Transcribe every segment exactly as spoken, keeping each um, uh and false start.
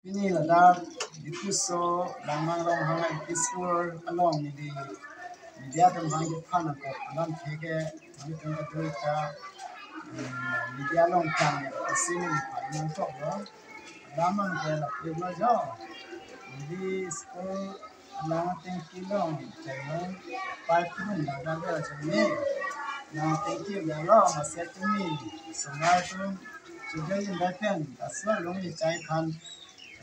Pini ladak Diphu Langmang Ronghang L P School along neli media atum aphan kephan nangkok alam theke, nelitum kadokave ta, mm, media along tang ya, kasi neli phan nangkoklo. Alam abang ke lapu lo jo. Neli school alang atengki along channel pipe tum ladak lo channel. Nang atengki lo lo, masi tumi, semua tu sudah jin dapen, asal long ni chai khan.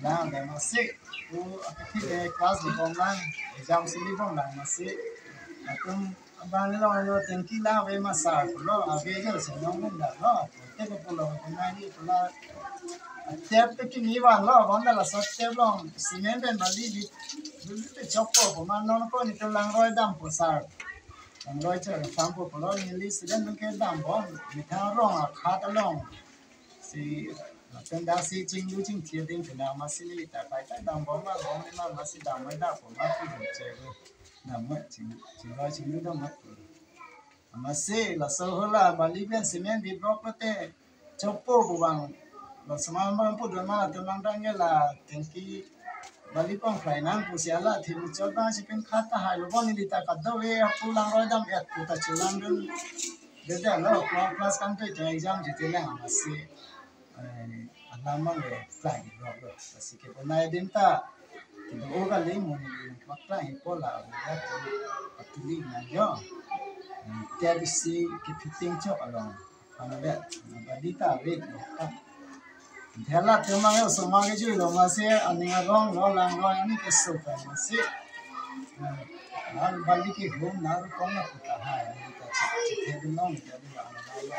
Nang le masi, tu akithe ke class le bom lang, exam si le bom lang masi. Atum abang lo lo atengki lang ave ma sar lo, ave jo si long bom dak lo. Te ko pulo ko nai ni pula. Tep te kini van lo, van da laso tep along cement pen bali li, li te chokpo ko ma non ko nelitum langroi dampo sar. Langroi char pampo pulo, neli student pen ke dambom, methang arong akhat along. Si, lapen dak si chinglu chingthi adim pina masi neli ta kai ta dambom ma bom ma masi dam mai dak po ma pu dun che ko. Dam mai ching, chingroi chinglu dam mai pu. Masi laso hala bali pen cement bi block pate chokpo pu bang. Laso ma bang pu dun ma latum lang dang ke la atengki bali pong fly nang pusi ala thim chot bang si pen khat tahai lo bon neli ta kadokave apu langroi dam et pu ta chulang dun. Dede lo, class, class kangtui te exam chiti lang masi. Eh, alam abang le fly block lo. Masi ke bonai adim ta. Kido o kali mo neli mak fly po la, ya tu, patuli na jo. Eh, T V C ke fitting chok along. Ano bet, bali ta ave lo. Thela tema yo soma ke jui lo masi, aning arong lo lang lo ani ke so ka masi. Eh, al bali ke home na ru kong na puta hai, ni ta chi, chi the dun long ni jadi ba ano lo.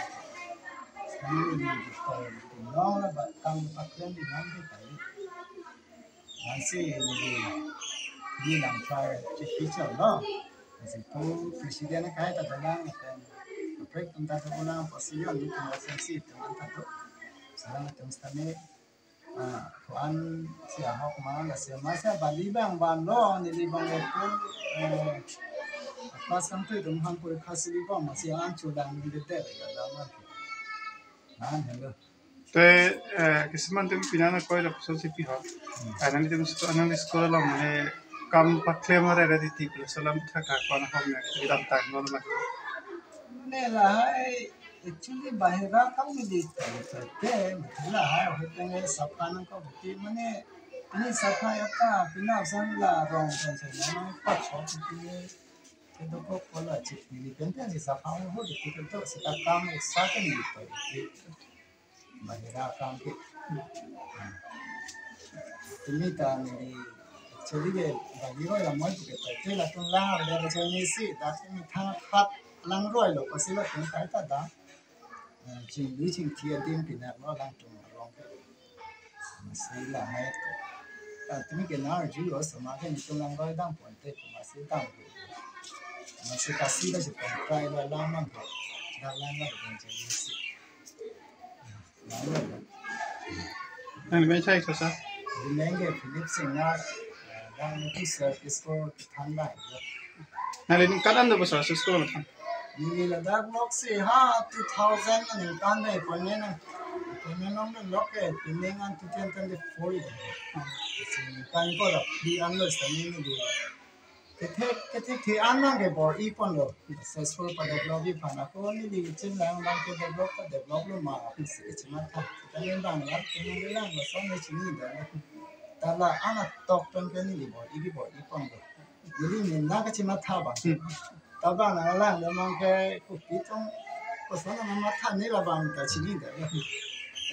Kami ni di ko dun long la ba kam pa kren di nang di kali. Masi ni di, ni lang try chi feature lo. Masi pu president kai ta dalang pen. Prek tum ta ko lang position ni tum sensi tum ta tu. Salam tum stame. Ah, ko-an si ahok ma la si masi bali bang van lo, neli bang le pu, eh, class kangtui atum aphan porikha si le bom masi an chulang ni dede ka dam ma. Nan hello. Te, eh, kisiman atum pini nangkoi lapuson si pi ho. Hmm. Anang atum school, anang school along mane kam paklem re re titi plus alam thak ka kona hom ne kedam tang non ma. Mane lahai actually bahira kam ni di te te lahai hote nge sapha nangkok ti mane ni sapha ya ta pina san la rong san san na pa chok ti ke do ko ko la chik ni pen pen si sapha ho ti ke do si ta kam extra ke ni pa. Bahira kam ke. Tumi ta neli actually ke bali roi la moi ke pa te latum lang ave da choi ni si da tumi thang khat langroi lo ko si latum kai ta da. Eh, chinglu chingthi adim pina lo lang tum arong ke. Masi lahai. Ta tumi ke nar ju lo sama ke nelitum langroi dam pon te masi dam. Masi kasi da si pon try lo lang mang ke. Da lang lo pon choi ni si. Nang men sai so sa? Di neng ke Philip Singnar, eh, dang Notice Service ko than ba. Nangli ningkan an do ba sa school ma than? Neli ladak block si ha two thousand aningkan ba appointment na. Appointment nong nang lok ke pining an two thousand twenty-four. Singkan ko la free an lo sa neli. Kethek, kethek the an nang ke bor-i ponlo. Successful pa develop-i aphan ako neli chin lang lang ke develop pa develop lo ma aphi si chimatha. Kani bang lang ke neli lang lason ne chini da. Ta la an atok pen ke neli bor-i ke bor-i ponlo. Neli min na ke chimatha bang. Ta bang nang lang lo mang ke kopi tong koson nang matha ne la bang ta chini da.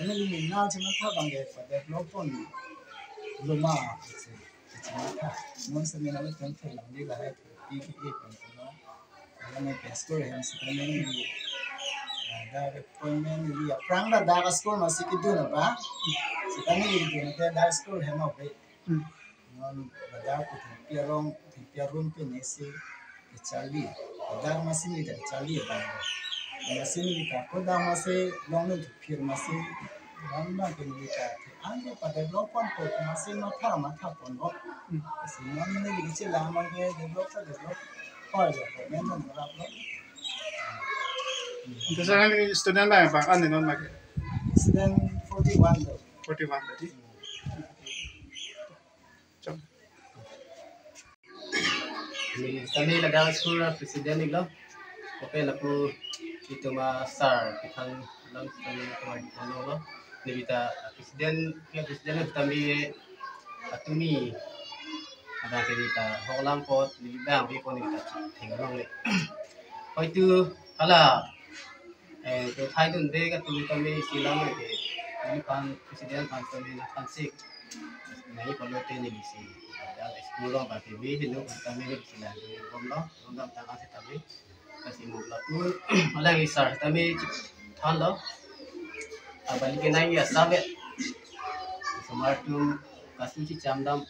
Neli min na chimatha bang ke pa develop ponlo ma. Kachimata. Non seminar lo tang thek nang di lahai thek thek thek thek no. Alam ke school hem sitame ni, ah, da appointment ni aphrang da da school masi kedun ba. Sitame ni kedun ke da school hem ave. Hmm. Non da da ku thengpi arong, thengpi arong pe ni si kacharli. Da masi ni da kacharli ba. Masi ni ka ko da masi long ni phir masi. Bang bang ke ni ka the an ke pa develop pon ko masi matha matha ponlo. Hmm. Si non ni ni che la ma ke develop ta develop. Ko ya ko men non rap lo. Ante sa nangli student lang bang an non ma ke? Student forty-one lo. Forty-one tadi. Kami ladak school president iklo. Oke, lapu itum a sir, kithan lang kami kami polo lo. Neli ta president, ya president kami atumi ada kami ta hoklang pot, neli bang bi ko neli ta theklongle. Hoitu hala eh, to thai dun de ka tumi tumi si lam ke, neli pan president pan tumi na pan sik. Nai polo te neli si. Ya school lo ba ke bi hinu kan tumi neli si la dun bom lo. Dun dam tang asi tumi. Kasi mo la tu. Ala neli sir tumi than lo. Abali ke nai ya sabe. Sumar tum kasu si cham dam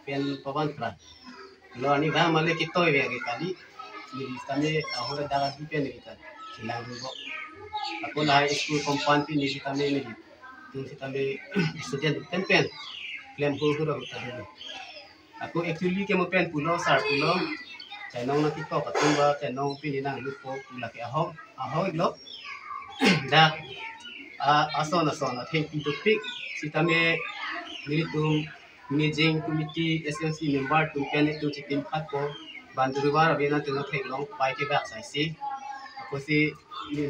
pen pavan pran. Lo ani bang male kitoi ve ke kali. Neli tame ahora daga di pen neli ta. Silang dun bo. Ako la high school compound pi neli tame neli. Tum si tame student pen pen. Klem hu hu ro ta dun. Ako actually ke mo pen pulo sir pulo. Chainong na kiko patum ba chainong pi ni nang lupo pula ke ahok. Ahok lo. Dak a ason ason a thengpi topik sitame nelitum managing committee S M C member atum pen itum chitim khat po bandurivar ave na tum theklong pai ke bak sai si. Ako si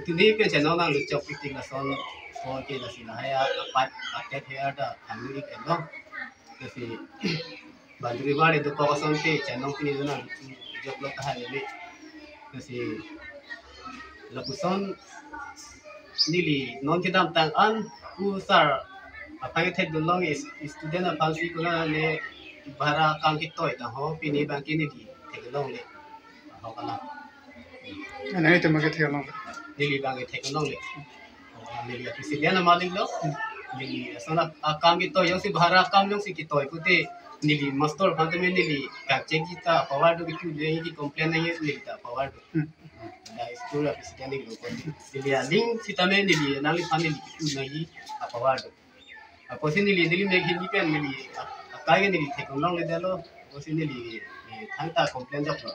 tuni pen channel nang luchok pitik lason po ke lasi lahai a apat atet he ada kami ik elong. Kasi bandurivar itu kok ason ke channel pini na jok lo tahai le. Kasi lapuson neli non kedamtang an ku sir aphan kethek dun long is student aphan si kuna le bhara kam kitoi ta ho pini bang ke neli theklongle. Ho kala. Nang itum ke theklong. Neli bang ke theklongle. Neli ya president na malik lo. Neli asona akam kitoi jongsi bhara kam jongsi kitoi pute neli master aphan tame neli kachek kita power do kitu le ki complain nai neli ta power do. Hmm. Da school a president ni lo ko. Neli aling sitame neli nangliphan neli kitu nai a power do. Ako si neli neli mek hindi pen neli akai neli theklongle dalo. Ako si neli eh, thangta complain jok lo.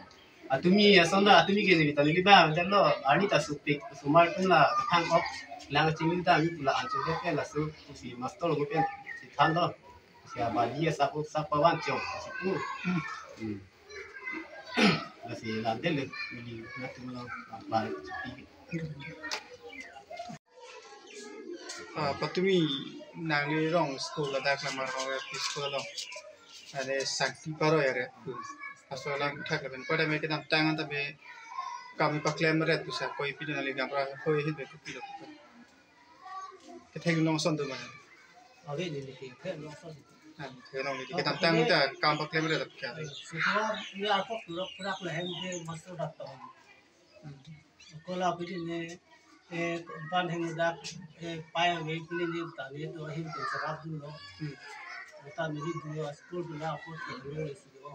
Atumi asonda atumi ke neli ta neli ba dalo. Arni ta supik sumar tum la thang ok. Lang chingin ta ni pula ancho ke laso si master lo pen si than lo. Si abadi ya sapu sapa wan chong si tu. Hmm. Lasi la dele neli na tum lo ba. Ah, patumi nangli rong school ladak lamar rong L P school along. Are sangti paroi are. Aso lang thak lapen pada me kedamtang an tame kami paklem ret pusa koi pidun nangli Gaonbura hoi hin pe kupilo. Kethek long son do mana. Ave neli kethek long son. Ah, kethek long neli kedamtang ta kam paklem ret kya. Suwa ni ako pura pura le hem ke master dak tong. Kola pidi ne eh ban heng dak eh pai ave pidi ne ta ne to hin to sarap dun lo. Hmm. Ta ne hi dun lo school dun lo ko ke lo si lo.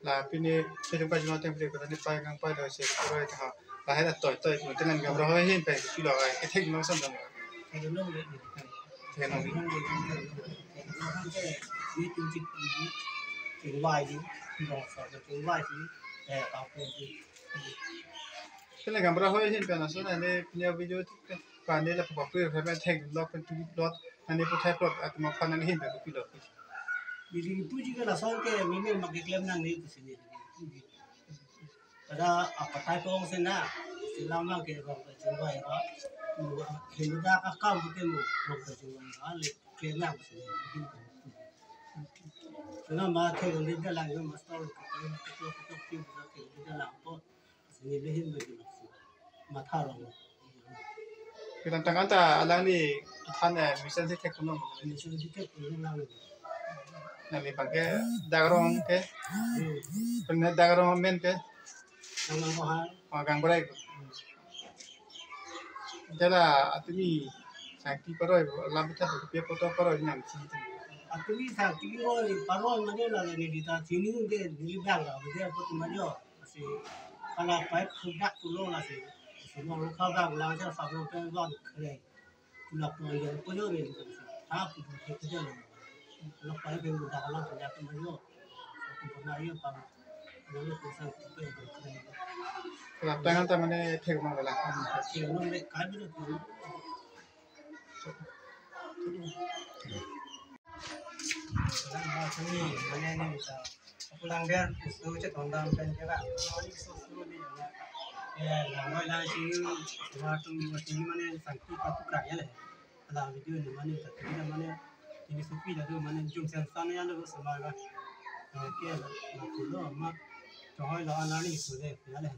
La pini sejong pai juma tem pidi ko ne pai ngang pai do se ko roi ta. La hai da toi toi ko tenan Gaonbura hoi hin pe si lo ai kethek long son dong. Ke lo le. Kethek long. Ni tu chik ni. Chik wai ni. Dong sa chik wai ni. Eh ka ko ni. Kene Gaonbura hoi hin pen aso na ne punya video tu kan ne la papa pui pha pen thek lok pen tu lot na ne pu thai plot at ma phan na ne hin pen tu pilot. Bili puji ke lason ke meme ma ke klem nang ne tu sini. Pada apa tai pong sena, silam lang ke rong ke jingwai ba. Hindu da ka kam ke mu rong ke jingwai ba le klem nang sini. Sena ma thek le da lang ma store ke ke ke ke da lang po. Sini le hin ba jingwai. Matha rong. Kedamtang an ta alangli than eh mission si thek kono. Mission si thek kono lang. Nangli bang ke dak rong ke. Hmm. Pene dak rong men ke. Nang nang ko ha. Oh, Gaonbura. Jala atumi sangti paroi lam ta pe poto paroi nang si. Atumi sangti paroi paroi mane la ne di ta sini ke di bang la de ko tu majo. Lasi hala pipe sudak pulo lasi. Lasi mo lo kha bang lang ja sa lo pen bang kre. Pula pula yang pulo ni lasi. Ha pu pu ke ke lo. Lo pipe yang sudak lo punya tu majo. Aku pernah ya pang. Lalu tu sang tu pe bang kre. Kedamtang an ta mane thek ma la. Ke lo me kai bi tu. Mane ni ta. Pulang der, so chetong dam pen ke ba. Mane so so di ya. Eh, langroi lang chini, semar tum chini mane sangti papu krak ya le. Ala video ni mane ta tini mane ini supi la do mane jum sen san ya lo semar ba. Eh, ke la pulo ma. Chohoi lo anani so de ya le.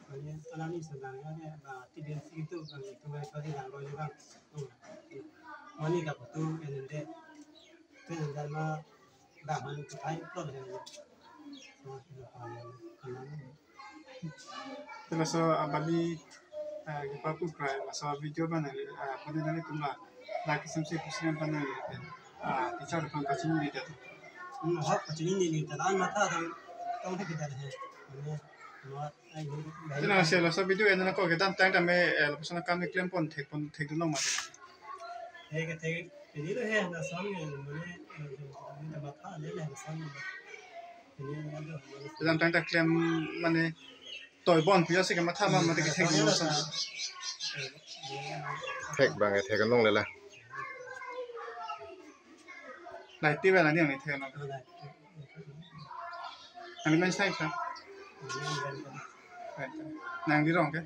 Mane anani so dang ya de ba ti den si tu ba tu ba so di langroi ba. Mane ka putu en de. Pen dan ma ba mane tu kai pro de. Laso abali, ah, kepapu krai, laso video abang nang, ah, abang nanglitum la, la kisam si pusi abang nang, ah, teacher aphan pachini di jat. Hmm, ho pachini di di, talan matha tang, tang thek kita deh. Mane, mo, ai, ni, Tina si laso video en na ko kedam tang tame, eh, lapuson akam ni klem pon thek pon thek dun long ma. Thek, thek, ini lo he, lason ni, mane, eh, ni ta matha le le lason ni. Ini ada, mane. Kedam tang ta klem mane toi bon puya si kematha ma mate kethek dun long sa. Thek abang, eh, thek long le la. Lai ti ba la ni ang ni thek long. Nangli men sai sa. Nangli rong ke?